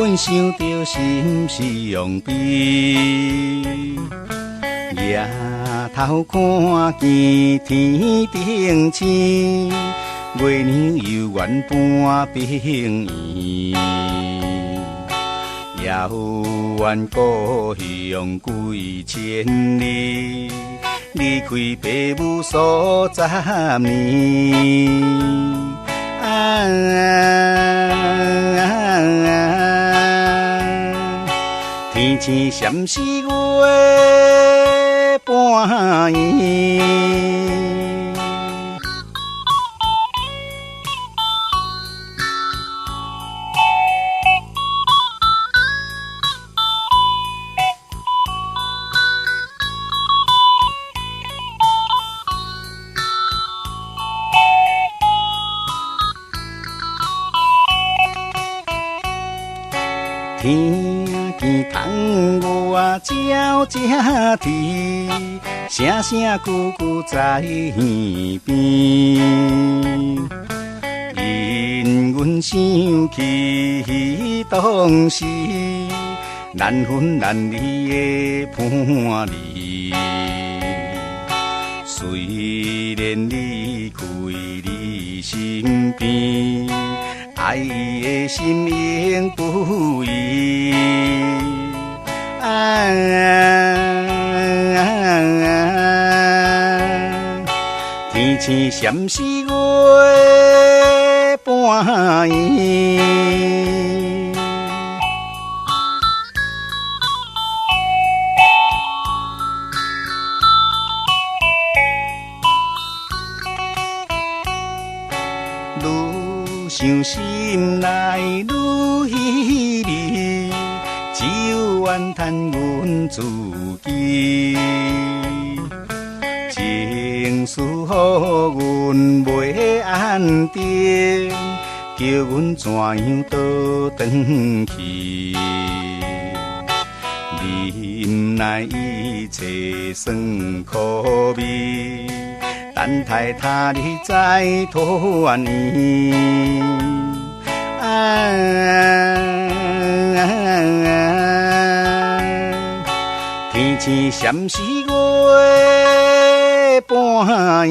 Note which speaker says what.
Speaker 1: 阮想著心傷悲。抬頭看見天頂星，月娘猶原伴平圓。遙遠故鄉幾千里，離開爸母數十年。啊啊啊，天星閃時月半圓。聽見窗外鳥聲啼，聲聲句句在耳邊。因阮想起當時難分難離的伴侶，雖然離開你身邊，愛的心永不移。啊啊啊，天星閃時月半圓。愈想心內愈稀微，只有怨嘆阮自己。情絲予阮袂安定，叫阮怎樣倒轉去？忍耐一切酸苦味，等待他日再團圓。啊啊啊，天星閃時月半圓。